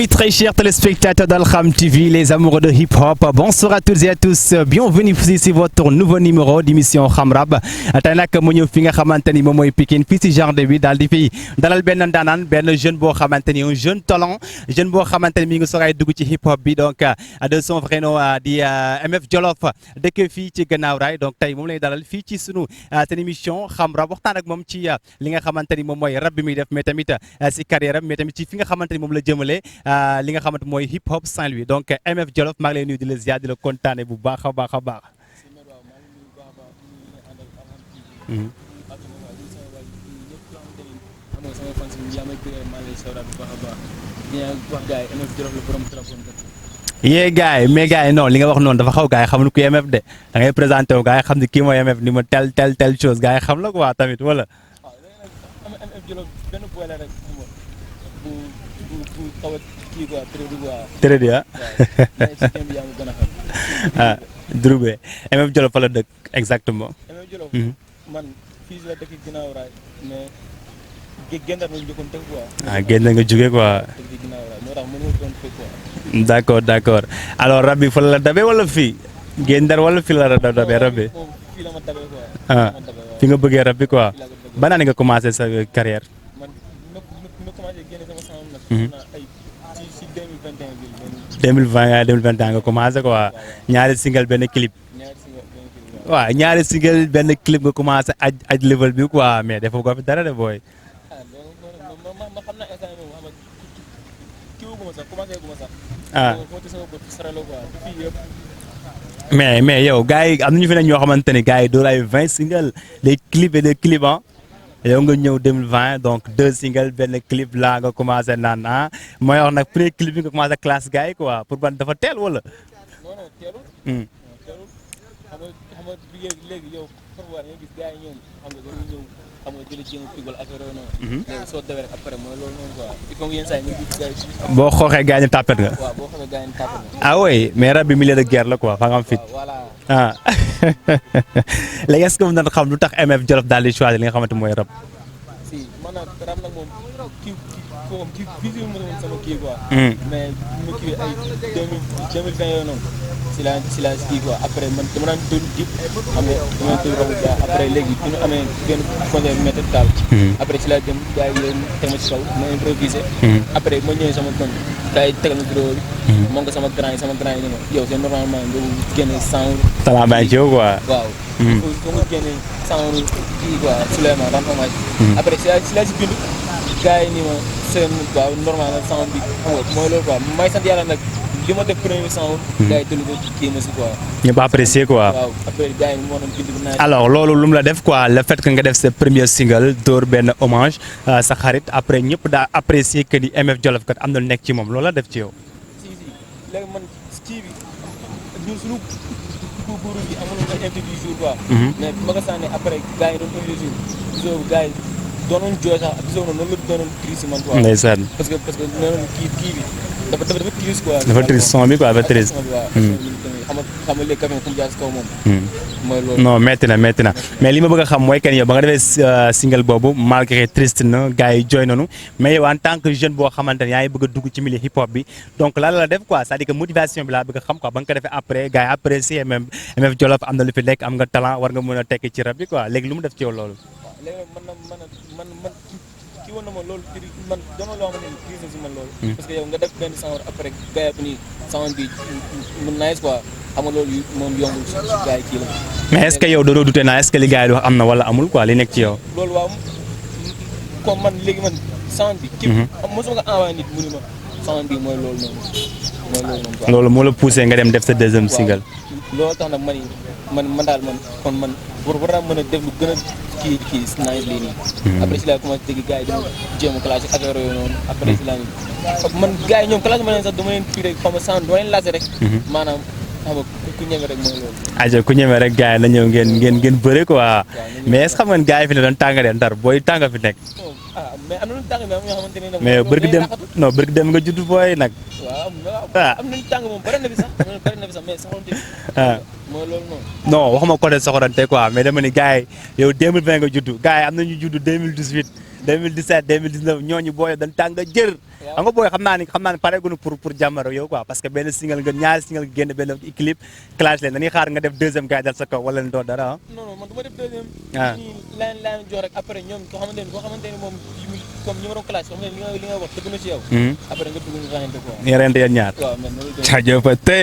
Mes très chers téléspectateurs d'Al.Xam TV, les amoureux de hip-hop, bonsoir à toutes et à tous. Bienvenue sur votre nouveau numéro d'émission XAM RAP. tey nag mu ñëw fi nga xamante ni moom mooy Pikine fii si genre bi daal di fi dalal benn ndaanaan benn jeune boo xamante ni un jeune talent jeune boo xamante ni mi ngi soogay dugg ci hip-hop bi donc de son vrai nom di MF DIOLOF dëkk fii ci gannaaw raay donc tey moom lay dalal fii ci sunu seen émission XAM RAP waxtaan ak moom ci li nga xamante ni moom mooy rap bi muy def mais tamit si carrière am mais tamit ci fi nga xamante ni moom la jëmale li nga xamante mooy hip hop Saint Louis donc MF DIOLOF maa ngi lay nuyu di la ziar di la kontaane bu baax a baax a baax. yee gars yi mais gars yi non li nga wax noonu dafa xaw gars yi xamuñu ko MF de da ngay présenté wu gars yi xam ne kii mooy MF ni ma tel chose gars yi xam la quoi tamit wala. Tërëdi ah. ah Droubé MF DIOLOF fa la dëkk exactement. MF DIOLOF man fii la dëkk ginnaaw raay mais Gendar nga jógoon teg quoi. ah Gendar nga jógee quoi. moo tax mënoo doon fekk quoi. d' accord alors rab bi fa la dabee wala fii Gendar wala fii la dabee rab bi. fii la ma dabee quoi. ah fi nga bëggee rab bi quoi. ban année nga commencé sa carrière. man ma commencé génne sama sound nag. ay ci 2021 2021 nga commencé quoi ñaari single benn clip. waaw ñaari single benn clip nga commencé aj level bi quoi mais defoo ko fi dara de booy. ma xam naa instant moom xam nga kii wu ma sax commencé gu ma sax. ah sama bët saralo quoi fii yëpp. mais yow gars yi am na ñu fi ne ñoo xamante ni gars yi doo ay 20 single des clips et des clips ah yow nga ñëw 2020 donc 2 singles benn clip laa nga commencé naan ah mooy wax nag premier clip bi nga commencé classe gars yi quoi pour ban dafa teel wala. non non teelul. teelul xam nga léegi yow parfois nga gis gars yi ñoom xam nga dañuy ñëw xam nga jëlee jéem a pigal affaire yooyu noonu. léegi soo demee rek après mooy loolu noonu quoi il faut que yenn saa yi nga gis gars yi. boo xooxee gars yi ñu tàppet nga. waaw boo xooxee gars yi ñu tàppet nga. ah oui mais rab bi milieu de guerre la quoi fa nga am fit. voilà. ah léegi est-ce que mën nañu xam lu tax MF DIOLOF daal di choisir li nga xamante mooy rap. si maanaam rap nag moom kii visé ma woon sama kii quoi. mais mu kii ay 2020 yooyu noonu si la kii quoi après man dama daan doon jib xam nga dama daan doon rabu gars après léegi bi ñu amee benn concert méthode daal. après si la dem gars yi yéen teg ma ci kaw ma improvisé. après ma ñëwee sama kon gars yi tegal ma vidéo bi. moom nga sama grand yi ne ma yow c'est normalement nga génne sound. talent baa ci yow quoi. waaw. foo nga génne sound kii quoi Souleymane rendre hommage. après si la si bind gars yi ni ma seen waaw normal na sound bi xam nga mooy loolu quoi may sant yàlla nag li ma def premier sound. gars yi tëlu ko kii ma si quoi. ñëpp apprécier quoi. waaw après gars yi moo doon bind bu alors loolu lu mu la def quoi le fait que nga def sa premier single door benn hommage sa xarit après ñëpp daa apprécier que ni MF DIOLOF kat am na lu nekk ci moom loolu la def ci yow. si léegi man kii bi ñun suñu góor bi amoon na invité du jour quoi. mais ma ko sànni après gars yi doon invité jour gisoo gars yi doonoon jooy sax gisoo noonu la doonoon triste man quoi. ndeysaan parce que noonu kii bi dafa triste quoi. dafa triste son bi quoi dafa triste. xam nga léegi café fu mu jaar si kaw moom. mooy loolu. non métti na mais li ma bëgg a xam mooy que yow ba nga defee single boobu malgré triste na gars yi jooy nañu mais yow en tant que jeune boo xamante ne yaa ngi bëgg a dugg ci milieu hip hop bi donc lan la def quoi c'est-à-dire que motivation bi laa bëgg a xam quoi ba nga ko defee après gars yi apprécier même MF DIOLOF am na lu fi nekk am nga talent war nga mën a tekki ci rap bi quoi léegi lu mu def ci yow loolu. waaw léegi man kii woon na ma loolu man doonoo loo xamante ni crise si man loolu. parce que yow nga def benn sound après gars yi nii sound bi mu nice quoi xam nga loolu moom yombul si gars yi kii la. mais est-ce que yow doo douter naa est-ce que li gars yi di wax am na wala amul quoi li nekk ci yow. loolu waaw comme man léegi man sound bi. kii mosuma ko envoyé nit mu ni ma sound bi mooy loolu noonu mooy loolu noonu quoi. loolu moo la poussé nga dem def sa deuxième single. loolu tax nag man daal kon man war naa mën a def lu gën a kii si naaj lii nii. après si laa commencé dégg gars yi dama jéem a classé affaire yooyu noonu. après si laa nii man gars yi ñoom classé ma leen sax dama leen fii rek xam nga sound dama leen laajte rek. maanaam xam nga ku ñeme rek mooy loolu. aja ku ñeme rek gars yi na ñëw ngeen bëre quoi mais est-ce que xam ngeen gars yi fi ne doon tàngalee ndar booy tànga fi nekk. mais am na lu tàng mais am na ñoo xamante ne nag. mais bërki dem nga judd booy nag. waaw am nañu tàng moom bëri na fi sax mais saxonte mooy loolu noonu. non waxuma côté soxorante quoi mais dama ni gars yi yow 2020 nga judd gars yi am nañu judd 2018 2017 2019 ñooñu booy dañ tàng jër xam nga booy xam naa ni pareegunu pour jàmmaro yow quoi parce que benn single nga ñaari single nga génn benn clip clash leen dañuy xaar nga def deuxième gars dal sa kaw wala leen doon dara ah. non man du ma def deuxième. nii laan jox rek après ñoom koo xamante ni moom comme ñi ma doon clash xam nga li nga wax dëgg na ci yow. après nga dugg nga rayante quoi. nga rayante yéen ñaar. waaw man loolu jaajëf te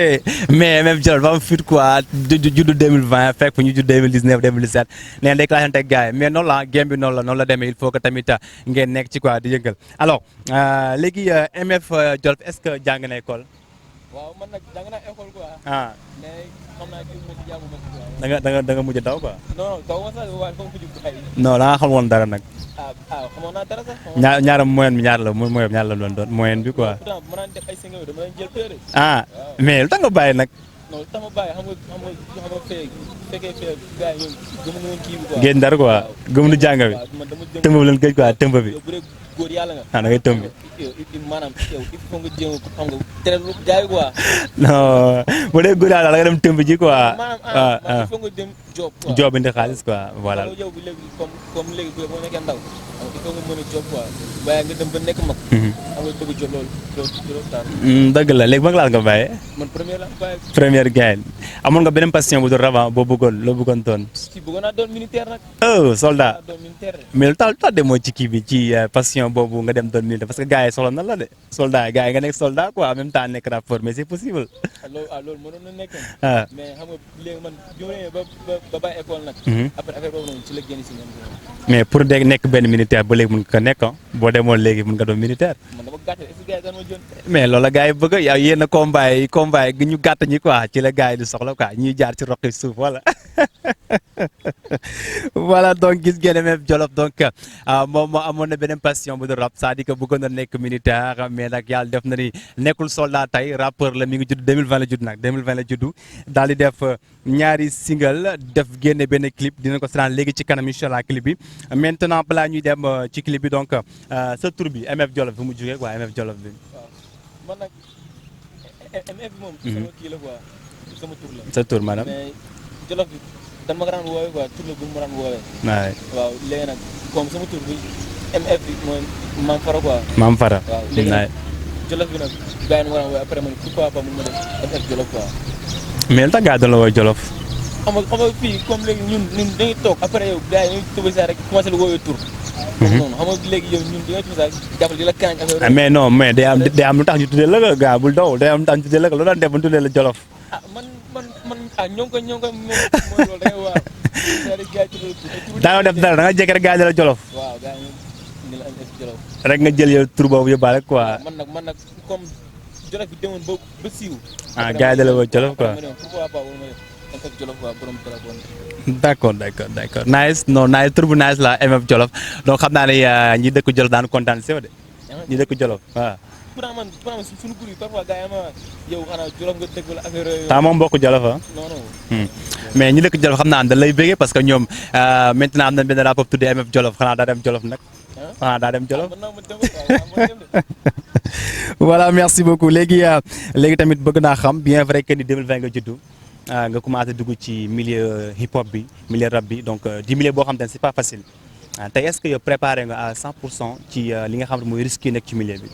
mais MF Diolol ba am fit quoi juddu 2020 fekk fu ñu judd 2019 2017 nee day clashante ak gars yi mais noonu la game bi noonu la demee il faut que tamit ngeen nekk ci quoi di yëngal alors léegi MF Diolol est-ce que jàng na école. waaw man nag jàng naa école quoi. mais xam naa jiw ma ci jàngu ma ci quoi. da nga mujj daw quoi. non daw ma sax waaye foofu mujj ay. non da nga xam woon dara nag. xamoon naa dara sax. ñaara moyenne bi ñaar la doon moyenne bi quoi. pourtant bu ma daan def ay single dama leen jël péré. mais lu tax nga bàyyi nag. non lu tax ma bàyyi xam nga fekkee fee gars yi ñoom gëmuñu woon kii bi quoi. génn dara quoi gëmuñu jàng bi. tëmb bi leen gëj quoi tëmb bi. góor yàlla nga. da ngay tëmb. maanaam yow il faut nga jéem xam nga tere lu jaay quoi. non bu dee góor yàlla da nga dem tëmb ji quoi. maanaam il faut nga dem job quoi. job indi xaalis quoi voilà. yow bi léegi comme léegi boo nekkee ndaw il faut nga mën a job quoi waaye nga dem ba nekk mag. xam nga bëgg job loolu taar. dëgg la léegi ba nga laal nga bàyyee. man première la bàyyi. première gain amoon nga beneen passion bu doon ravant boo bëggoon doon. si bëggoon naa doon militaire nag. soldat. doon militaire mais lu tax demoo ci kii bi ci passion boobu nga dem doon militaire parce que gars yi soxla na la de soldat yi gars yi nga nekk soldat quoi en même temps nekk rappeur mais c'est possible. loolu mënoon na nekk. mais xam nga léegi man bi ma demee ba bàyyi école nag. après affaire boobu noonu ci la génn si ñoom. mais pour nekk benn militaire ba léegi mun nga ko nekk boo demoon léegi mun nga doon militaire. man dama gàtt est-ce que gars yi dañ ma jël. mais loolu la gars yi bëgg yow yéen a combat yi ñu gàtt ñi quoi ci la gars yi di soxla quoi ñuy jaar ci roqi suuf voilà. voilà donc gis ngeen MF Diolol donc moom moo amoon na beneen passion bu doon rap c'est-à-dire que bëggoon na nekk militaire mais nag yàlla def na ni nekkul soldat tey rappeur la mi ngi judd 2020 la judd nag 2020 la judd daal di def ñaari single def génne benn clip dina ko seetaan léegi ci kanam incha allah clip bi maintenant balaa ñuy dem ci clip bi donc sa tur bi MF Diolol bi mu jógee quoi MF Diolol bi. waaw man nag MF bi moom. sama kii la quoi sama tur la. sa tur maanaam. mais Diolol bi dan ma ko daan woowee quoi tur la bu mu daan woowee. waaw léegi nag comme sama tur bi MF bi mooy Maam Fara quoi. Maam Fara. waaw léegi nag Diolol bi nag gars yi ma ko daan woowee après man pourquoi pas mu ma def MF Diolol quoi. mais lu tax gars yi doon la woowee Jolof. xam nga fii comme léegi ñun dañuy toog après yow gars yi dañuy tëbal saa rek commencé la woowee tur. noonu xam nga léegi yow ñun dañoo tudd saa jàppale di la kaañ affaire. mais non mais day am lu tax ñu tuddee la nga gaa bul daw day am lu tax ñu tuddee la nga loolu daan def ba ñu tuddee la Jolof. man ñoo ngi koy mooy loolu da ngay waaw. daanoo def dara da nga jékki rek gaa yi la Jolof. waaw gaa yi ñu la MF Jolof. rek nga jël yow tur boobu yóbbaale quoi. man nag comme Jolof bi demoon ba siiw. gaa yi la woo Jolof quoi. d'accord nice tur bu nice la MF Jolof donc xam naa ne ñi dëkk Jolof daan kontaan si yow de ñi dëkk Jolof waaw. pourtant man suñu groupe yi parfois gars yi ma yow xanaa Jolof nga dëkk wala affaire yooyu. taa moom mbokk Jolof ah. non. mais ñi dëkk Jolof xam naa dañ lay bëggee parce que ñoom maintenant am nañ benn rapport tuddee MF Jolof xanaa daa dem Jolof nag. xanaa daa dem Jolof. voilà merci beaucoup léegi tamit bëgg naa xam bien vrai que ni 2020 nga juddu. nga commencé dugg ci milieu hip hop bi milieu rap bi donc di milieu boo xam te ne c'est pas facile tey est-ce que yow préparé nga à 100% ci li nga xam ne mooy risque yi nekk ci milieu bi.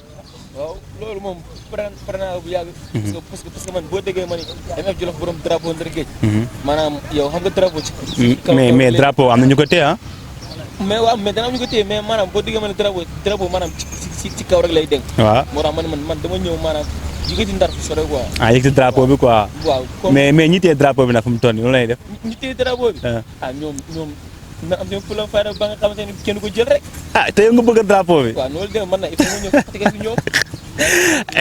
waaw loolu moom pare naa bu yàgg. parce que man boo déggee ma ni MF Jolof borom drapeau ndar géej. maanaam yow xam nga drapeau ci. mais drapeau am na ñu ko téye ah. mais waaw mais dana am ñu ko téye mais maanaam boo déggee ma ne drapeau maanaam ci kaw rek lay dégg. waaw moo tax man dama ñëw maanaam. yëkkati ndar sore quoi. yëkkati drapeau bi quoi. waaw mais ñi téye drapeau bi nag fu mu toll nii loolu lay def. ñi téye drapeau bi. ñoom na am seen fula fayda ba nga xamante ni kenn ko jël rek. te yow nga bëgg drapeau bi. waaw loolu de man na il faut nga ñëw fàttali si ñoom.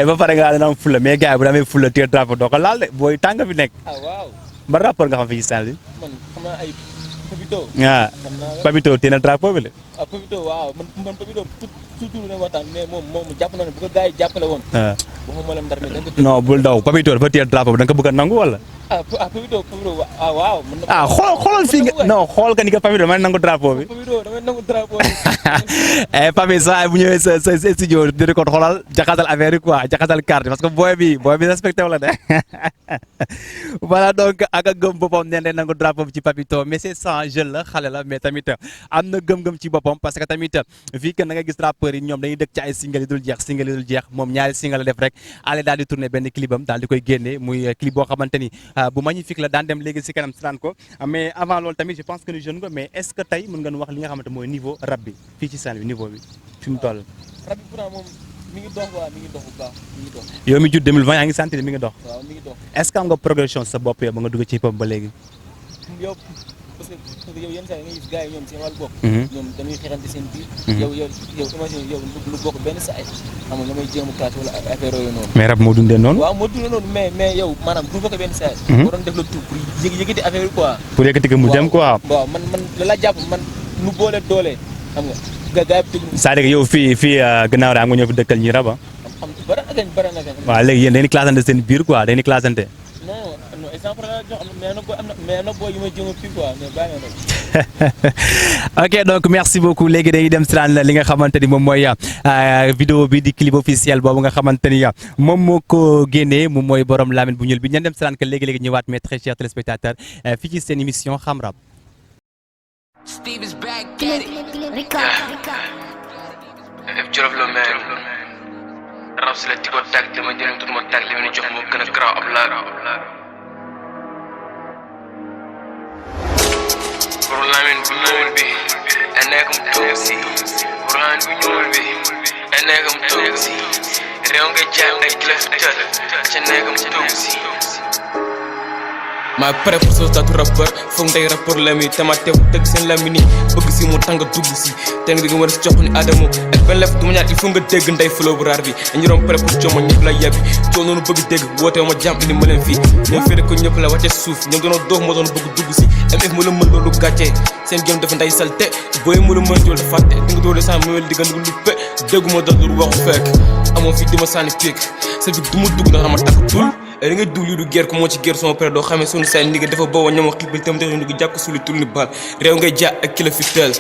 ba pare nga dana am fula mais gars yi bu amee fula téye drapeau doo ko laal de booy tàng fi nekk. waaw. ba rapport nga xam fi ci Saint Louis. man xam naa ay Papito. Papito téye na drapeau bi la. Papito waaw man Papito toujours ne waxtaan mais moom jàpp na ne bu ko gars yi jàppale woon. waxuma la ndar mi non bul daw Papito dafa téye drapeau bi da nga ko bëgg a nangu wala. Papito waaw. xoolal fii nga non xool nga ni que Papito damay nangu drapeau bi. Papito damay nangu drapeau bi. Papi saa bu ñëwee sa studio di ko xoolal jaxasal affaire yi quoi jaxasal carte parce que booy bi respecté wu la de voilà donc ak a gëm boppam nee nañ nangu drapeau bi ci Papito mais c'est ça jeune la xale la mais tamit am na gëm-gëm ci boppam parce que tamit fii que na nga gis rappeurs yi ñoom dañuy dëkk ci ay single yi dul jeex moom ñaari single la def rek ale daal di tourner benn clipam daal di koy génne muy clip boo xamante ni bu magnifique la daan dem léegi si kanam si ko mais avant loolu tamit je pense que ni jeune nga mais est-ce que tey mën nga nu wax li nga xamante mooy niveau rap bi fii ci Saint Louis niveau bi fi mu toll. rap bi pourtant moom mi ngi dox bu baax mi ngi dox. yow mi judd 2020 yaa ngi sentir mi ngi dox. waaw mi ngi dox. est-ce que am nga progression sa bopp yow ba nga dugg ci hip hop ba léegi. yow parce que yow yenn saa yi nga gis gars yi ñoom seen wàllu bopp. ñoom dañuy xeexante seen biir. yow imagine yow lu bokk benn saa yi xam nga damay jéem a kaat wala affaire yooyu noonu. mais rap moo dundee noonu. waaw moo dundee noonu mais yow maanaam bu bokk benn saa yi. waroon def le tout pour yëkkati affaire yi quoi. pour yëkkati ko mu dem quoi. waaw man la jàpp man nu boole doole xam nga gars yi c'est-à-dire yow fii gannaaw rek am nga ñëw fi dëkkal ñi rab ah. xam bëri na gañ. waaw léegi yéen dañuy classante seen biir quoi dañuy classante. non exemple la jox mais na boo yu ma jëm fii quoi mais bàyyi na ok donc merci beaucoup léegi dañuy dem si li nga xamante ni moom mooy vidéo bi di clip officiel boobu nga xamante ni moom moo ko génnee moom mooy borom lamine bu ñuul bi ñan dem si que léegi ñëwaat mes très chers téléspectateurs fii ci seen émission Xam Rap. Steve is back at it. If Jolof la man rap si la tiko tag dama jëriñ tut ma tag li ma jox moo gën a garaaw ab laar pour lamine bu ñuul bi ay nekkam toog si pour lamine bu ñuul bi ay nekkam toog si réew nga jaay ay kilaf tël ca nekkam toog si maa pare pour sa taatu rappeur foog ndey rappeur la mi tama teew tëgg seen la mi nii bëgg si mu tàng dugg si te nga di nga war a jox ni Adamu ak benn lef du ma ñaar il faut nga dégg ndey flow bu raar bi dañu doon pare pour coomo ñëpp la yebbi coow noonu bëgg dégg woote ma jàmm indi ma leen fii ñoom féere ko ñëpp la wàcce suuf ñoom doonoo doog moo doon bëgg dugg si MF mu la mën loolu gàccee seen jëm dafa nday salte booy mu la mën jool fàtte di nga doole sa mewel digga ndugu lu pe déggu ma doon lu waxu fekk amoon fii di ma sànni piik sa bi du ma dugg ndax dama takk tul li nga dugg lii du guerre ko moo ci guerre sama père doo xamee sunu say ndigga dafa booba ñoom wax xibbal tam tax ndugu jàkk suli tul ni bal réew ngay ja ak kila fi teel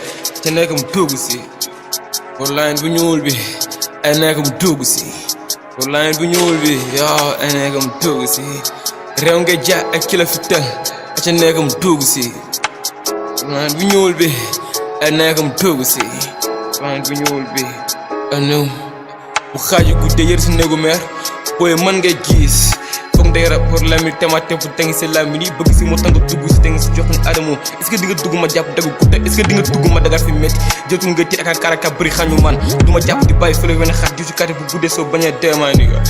te nekkam dugg si pour line bu ñuul bi ay nekkam dugg si pour line bu ñuul bi yow ay nekkam dugg si réew ngay ja ak kila fi teel te nekkam dugg si pour line bu ñuul bi ay nekkam dugg si line bu ñuul bi anu bu xaaju guddee yër si néegu meer booy mën ngay gis foog ndey rap pour lami temate fu tengi si lami nii bëgg si moo tàng dugg si tengi si jox ni Adamu est-ce que di nga dugg ma jàpp dagg gudda est-ce que di nga dugg ma dagar fi métti jotul nga tiit ak karaka bëri xañu man du ma jàpp di bàyyi fële wenn xaat ju ci kati bu guddee soo bañee deemaa ni nga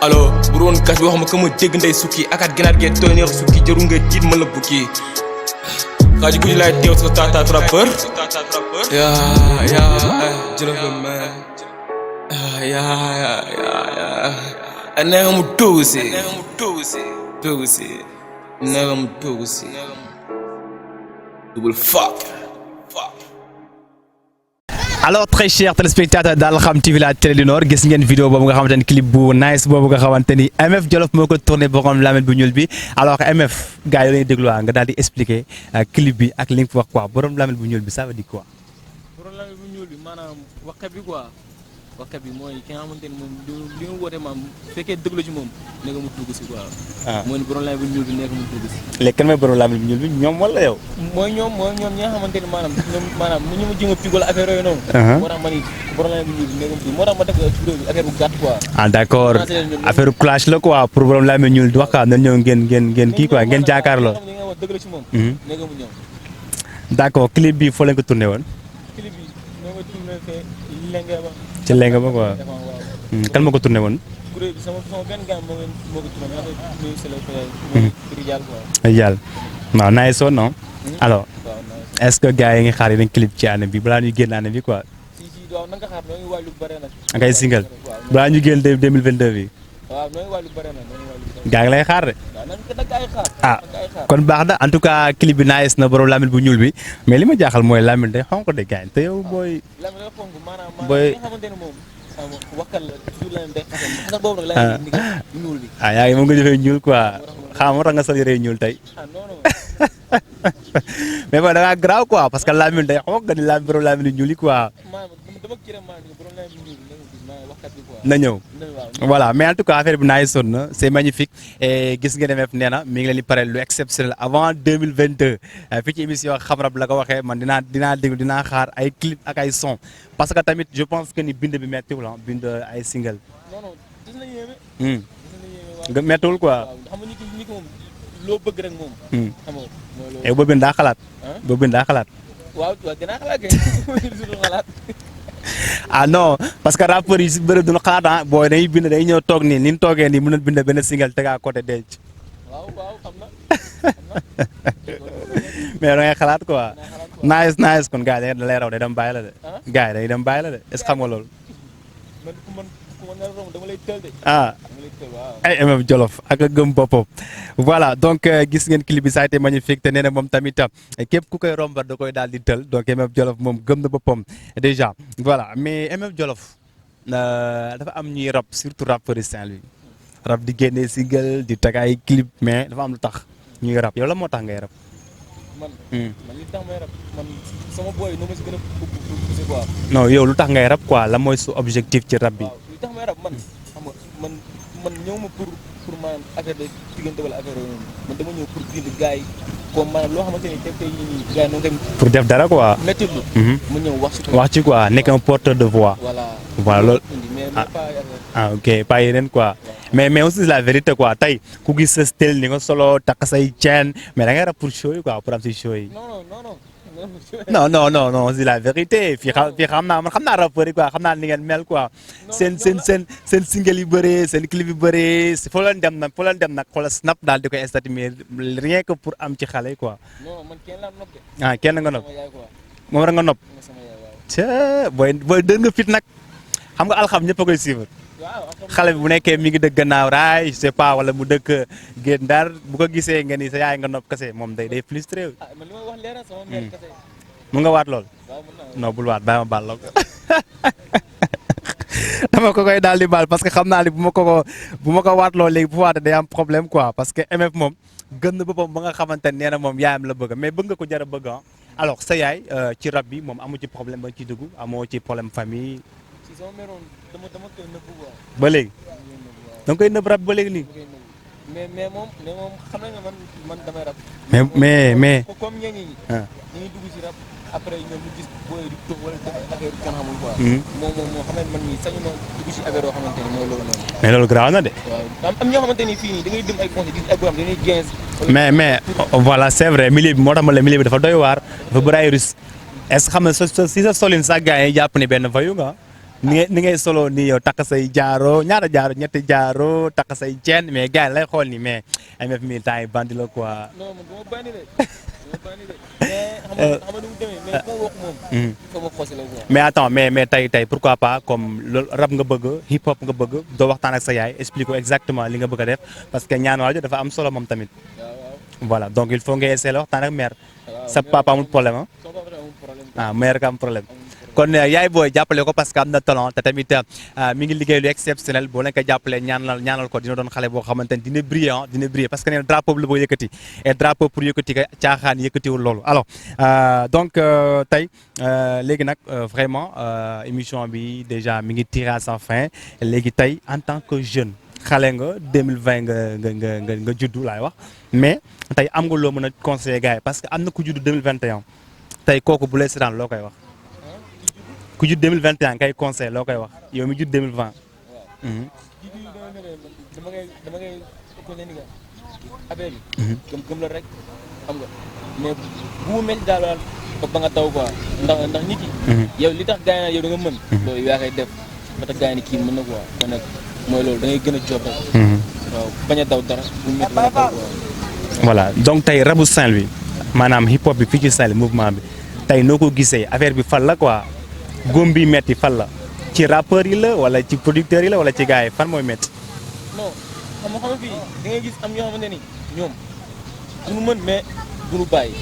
alors bu doon kat bi wax ma ka ma dégg ndey sukki akaat ginaar gee tooy neex sukki jarul nga tiit ma la bukki xaaju guddi laay teew sa taataat rappeur yaa jëlëf la man I never mu dugg si never mu dugg si double fuck. alors très chers téléspectateurs d'Al.Xam TV la télé du Nord gis ngeen vidéo boobu nga xamante ni clip bu nice boobu nga xamante ni MF Diolof moo ko tourné borom lamine bu ñuul bi alors MF gars yi la ñuy déglu nga daal di expliquer clip bi ak li nga fi wax quoi borom lamine bu ñuul bi ça veut dire quoi. borom lamine bu ñuul bi maanaam waxkat bi quoi. waxkat bi mooy ki nga xamante ni moom li nga woote maam bu fekkee dëgg la ci moom nekk mu dugg si quoi. mooy borom lamine bu ñuul bi nekk mu dugg si. léegi kan mooy borom lamine bu ñuul bi ñoom wala yow. mooy ñoom ñi nga xamante ni maanaam ñu ma jëm a pigola affaire yooyu noonu. moo tax ma ni borom lamine bu ñuul bi nekk mu dugg moo tax ma def vidéo bi affaire bu gàtt quoi. ah d'accord affaire clash la quoi pour borom lamine ñuul di wax quoi nañ ñëw ngeen kii quoi ngeen jaakaarloo. li nga wax dëgg la ci moom. nekk mu ñëw. d'accord clip bi foo leen ko tourné woon. clip bi ñoo ko tourné fee Lenga ba. ci Lenga ba quoi. kan moo ko tourné woon. kuréel bi sama benn gars moo ko tourné maa ngi nuyu Sele Faye. Rijal quoi. Rijal waaw naay sonn non. alors est-ce que gars yi ngi xaar yeneen clip ci année bi balaa ñuy génn année bi quoi. si waaw na nga xaar ñoo ngi waaj lu bare nag. ngay single balaa ñu génn 2022 bi. waaw ñoo ngi waaj lu bare nag gaa ngi lay xaar de. ah kon baax na en tout cas clip bi nice na borom lamine bu ñuul bi mais li ma jaaxal mooy lamine day xonk de gaañ te yow booy. lamine day xonk maanaam booy nga xamante ne moom waxal la toujours lamine day xasan boobu nag lamine bu ñuul bi. ah yaa ngi moom nga defee ñuul quoi xam moo tax nga sol yére yu ñuul tey ah non non mais bon da ngaa graaw quoi parce que Lamine day xaw nga ni Lamine borom Lamine yu ñuul yi quoi dama kii rek maa borom laa bi ñuul waxkat bi quoi na ñëw waaw voilà mais en tout cas affaire bi naay sonn na c'est magnifique et gis nga MF nee na mi ngi leen di pare lu exceptionnel avant 2022 fii ci émission Xam Rap la ko waxee man dinaa déglu dinaa xaar ay clip ak ay son parce que tamit je pense que ni bind bi méttiwul ah bind ay single non non gis na yéeme nga méttiwul quoi waaw xam nga ñi ko moom loo bëgg rek moom xam nga mooy loolu et boobu daa xalaat boobu daa xalaat waaw dinaa xalaat kay xalaat ah non parce que rappeurs yi si bëri duñu xalaat ah booy dañuy bind day ñëw toog nii ni ñu toogee nii mën na bind benn single teg à côté denc waaw xam na mais da ngay xalaat quoi nice kon gars yi da lay raw day dem bàyyi la de gars yi day dem bàyyi la de est-ce que xam nga loolu man ku ma nar a romb dama lay tël de ah dama lay tël waaw ay MF Diolof ak a gëm boppam voilà donc gis ngeen clip bi ça a été magnifique te nee na moom tamit képp ku koy rombat da koy daal di tël donc MF Diolof moom gëm na boppam déjà voilà mais MF Diolof dafa am ñuy rap surtout rappeurs Saint-Louis rap di génnee single di teg ay clip mais dafa am lu tax ñuy rap yow la moo tax ngay rap man li tax may rap man sama boy no ma si gën a poussé quoi non yow lu tax ngay rap quoi la mooy su objectif ci rap bi li tax may rap man xam nga man ñëw ma pour maanaam affaire de diggante wala affaire yooyu man dama ñëw pour bind gars yi comme maanaam loo xamante ni tey nii gars yi noonu tamit pour def dara quoi métti lu mu ñëw wax ci quoi nekk un porteur de voix voilà loolu mais pas ah ok pas yeneen quoi mais aussi la vérité quoi tey ku gis sa style ni nga solo takk say chaîne mais da ngay rap pour show yi quoi pour am si show yi non c'est la vérité fii xam naa rappeur yi quoi xam naa ni ngeen mel quoi seen single yu bëree seen clip yu bëree foo leen dem nag xoolal snap daal di koy statut mais rien que pour am ci xale yi quoi non man kenn laa nopp de ah kenn nga nopp moom rek nga nopp ca booy dër nga fit nag xam nga Al.Xam ñëpp a koy suivre xale bi bu nekkee mi ngi dëkk gannaaw raay je sais pas wala mu dëkk Guet Ndar bu ko gisee nga ni sa yaay nga nopp kese moom day frustré mun nga waat lool non bul waat bàyyi ma baal la ko dama ko koy daal di baal parce que xam naa ni bu ma ko waat lool léegi bu waatee day am problème quoi parce que MF moom gën na boppam ba nga xamante ne nee na moom yaayam la bëgg mais bëgg nga ko jar a bëgg ah alors sa yaay ci rap bi moom amu ci problème ba ci dugg amoo ci problème famille ba léegi da nga koy nëb rap ba léegi nii mais moom xam nga man damay rap mais comme ñenn ñi ñu ngi dugg ci rap après ñoom ñu gis booy di toog wala def affaire yu kenn xamul quoi moom xam nga man mii sañu ma dugg ci affaire yoo xamante ni mooy loolu noonu mais loolu grave na de waaw am ñoo xamante ni fii nii da ngay dem ay conseil gis ay borom dañuy gens mais voilà c'est vrai milieu bi moo tax ma la milieu bi dafa doy waar dafa bëri ay risque est-ce que xam ne si sa solin sax gars yi jàpp ni benn fayu nga ni ngay solo nii yow takk say jaaro ñetti jaaro takk say chaîne mais gars yi lay xool ni mais MF mi temps yi bandi la quoi. non man dama bandi de mais xam nga nu mu demee mais foo wax moom. foo ma xosi la quoi. mais attends mais tey pourquoi pas comme loolu rap nga bëgg hip hop nga bëgg doo waxtaan ak sa yaay explique ko exactement li nga bëgg a def parce que ñaan waajur dafa am solo moom tamit. voilà donc il faut nga essayer la waxtaan ak mère. sa papa amul problème ah mère ka am problème. kon yaay booy jàppale ko parce que am na talent te tamit mi ngi liggéey lu exceptionnel boo leen ko jàppalee ñaanal ko dina doon xale boo xamante ni dina briller parce que nee na drapeau bi la boo yëkkati et drapeau pour yëkkati ka caaxaan yëkkatiwul loolu alors donc tey léegi nag vraiment émission bi déjà mi ngi tiré à sa fin léegi tey en tant que jeune xale nga 2020 nga juddu laay wax mais tey am nga loo mën a conseiller gars yi parce que am na ku juddu 2021 tey kooku bu lay seetaan loo koy wax. ku jud 2021 kay conseil loo koy wax yow mi jud 2020. waaw. dama ngay conseil ni nga affaire bi. gëm la rek xam nga mais bu mu mel daal ba nga taw quoi ndax nit yi. yow li tax gars yi yow da nga mën. loolu yaa koy def ba tax gars yi ni kii mën na quoi kon nag mooy loolu da ngay gën a job rek. waaw bañ a daw dara bu mu métti ba nga taw quoi. voilà donc tey rabu Saint-Louis maanaam hip hop bi fii ci Saint-Louis mouvement bi tey noo ko gisee affaire bi fan la quoi. góom bi metti fan la ci rappeurs yi la wala ci producteurs yi la wala ci gars yi fan mooy metti non xam nga fii da ngay gis am ñoo xamante ni ñoom duñu mën mais duñu bàyyi.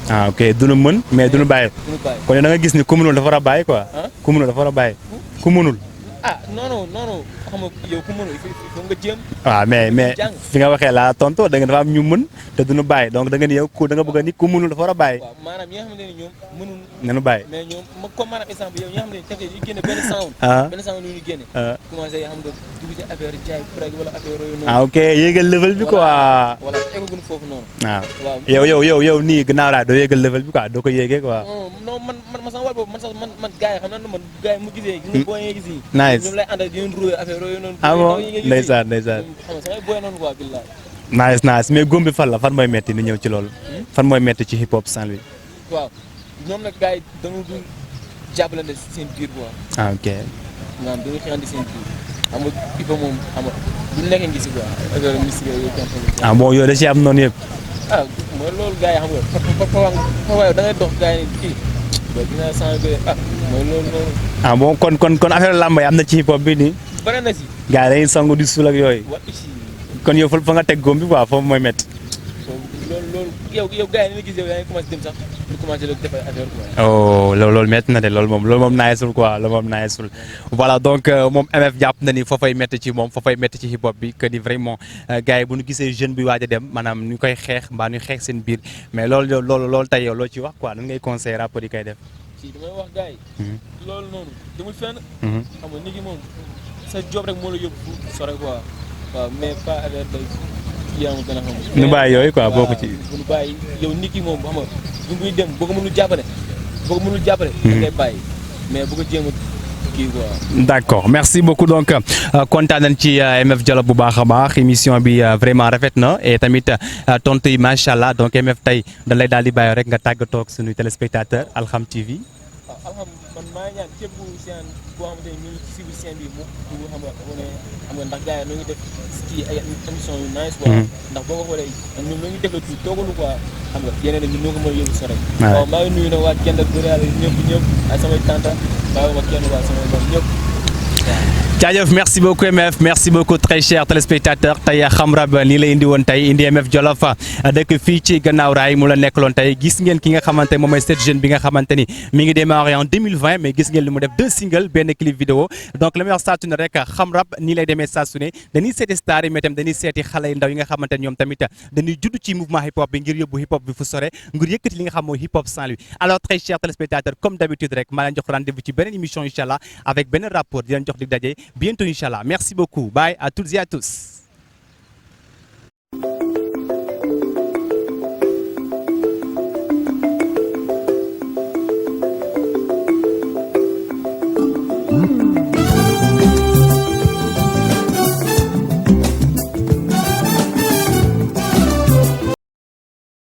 ah ok duñu mën mais duñu bàyyi. kon da nga gis ni ku mënul dafa war a bàyyi quoi. ku mënul dafa war a bàyyi. ku mënul. ah non xam nga yow ku mënul il faut nga jéem. waaw mais fi nga waxee laa tontu da nga dafa am ñu mën te duñu bàyyi donc da nga ni yow ku da nga bëgg ni ku mënul dafa war a bàyyi. waaw maanaam ñi nga xamante ne ñoom mënul. nañu bàyyi mais ñoom comme maanaam exemple yow ñi nga xamante ne tey jii génne benn sound. benn sound lu ñu génne. commencé xam nga dugg ci affaire jaay preg wala affaire yooyu noonu. ok yéegal level bi quoi. voilà eggaguñ foofu noonu. waaw yow nii gannaaw laa doo yéegal level bi quoi doo ko yéegee quoi. non man sama wàll boobu man sax man gars yi xam naa ne man gars yi mu gisee. gis nga booy yi gis yi. nice ñoom lay àndal di leen roué affaire yooyu noonu. ah bon ndeysaan xam nga samay booy noonu quoi billaay. nice mais góom bi fan la fan mooy metti ni ñëw ci loolu. fan mooy metti ci hip hop Saint Louis. waaw ñoom nag gars yi dañu dul jàppalante seen biir quoi. ah ok. maanaam dañuy xeexante seen biir xam nga hip hop moom xam nga bu nekkee ngi si quoi affaire mystique yooyu ah bon yow da ci am noonu yëpp. ah mooy loolu gars yi xam nga fa da ngay dox gars yi kii ba dina changé mooy loolu noonu. ah bon kon affaire làmb yi am na ci hip hop bi nii. bare na si. gars yi dañuy sangu di suul ak yooyu. kon yow fa nga teg góom bi quoi foofu mooy métti. loolu yow gars yi ni gis yow yaa ngi commencé dem sax ñu commencé def ay affaire quoi. oh loolu métti na de loolu moom naayesul quoi loolu moom naayesul voilà donc moom MF jàpp na ni foofay métti ci moom foofay métti ci hip hop bi que ni vraiment gars yi bu ñu gisee jeune bi waaj a dem maanaam ñu koy xeex mbaa ñu xeex seen biir mais loolu tey yow loo ci wax quoi nan ngay conseiller rapport yi koy def. si damay wax gars yi. loolu noonu demul fenn. xam nga nit ki moom sa job rek moo la yóbbu sore quoi waaw mais pas affaire day yaa ma gën a xam. nu bàyyi yooyu quoi boo ko ci. nu bàyyi yow nit ki moom xam nga bu muy dem boo ko mënul jàppale. da ngay bàyyi mais bu ko jéem a kii quoi. d'accord merci beaucoup donc kontaan nañ ci MF Dioloff bu baax a baax émission bi vraiment rafet na et tamit tontu yi macha allah donc MF tey dañ lay daal di bàyyi rek nga tàggatoo ak suñu téléspectateur Al.Xam TV. waaw Al.Xam man maa ngi ñaan képp ku seen boo xamante ni ñu ngi ci seen bi mu xam nga ndax gars yi ñoo ngi def kii ay émission yu nice quoi. ndax boo ko xoolee ñoom ñoo ngi def la tuuti toogalu quoi xam nga yeneen ñun ñoo ko mën a yóbbu sore. waaw maa ngi nuyu nag waa Kendal Boréal ñëpp ay samay tanta bàyyi ma kenn waa samay doom ñëpp. jaajëf merci beaucoup MF merci beaucoup très cher téléspectateur tey Xam Rap nii la indi woon tey indi MF Dioloff dëkk fii ci gannaaw raay mu la nekkaloon tey gis ngeen ki nga xamante moom mooy cette jeune bi nga xamante ni mi ngi démarré en 2020 mais gis ngeen li mu def 2 singles benn clip vidéo donc la may wax saa su ne rek Xam Rap nii lay demee saa su ne dañuy seeti star yi mais tam dañuy seeti xale yu ndaw yi nga xamante ni ñoom tamit dañuy judd ci mouvement hip hop bi ngir yóbbu hip hop bi fu sore ngir yëkkati li nga xam mooy hip hop Saint Louis alors très cher téléspectateur comme d'habitude rek maa leen jox rendez-vous ci beneen émission inchallah avec beneen rapport di leen jox dig daje bientôt inchallah merci beaucoup bye à toutes et à tous.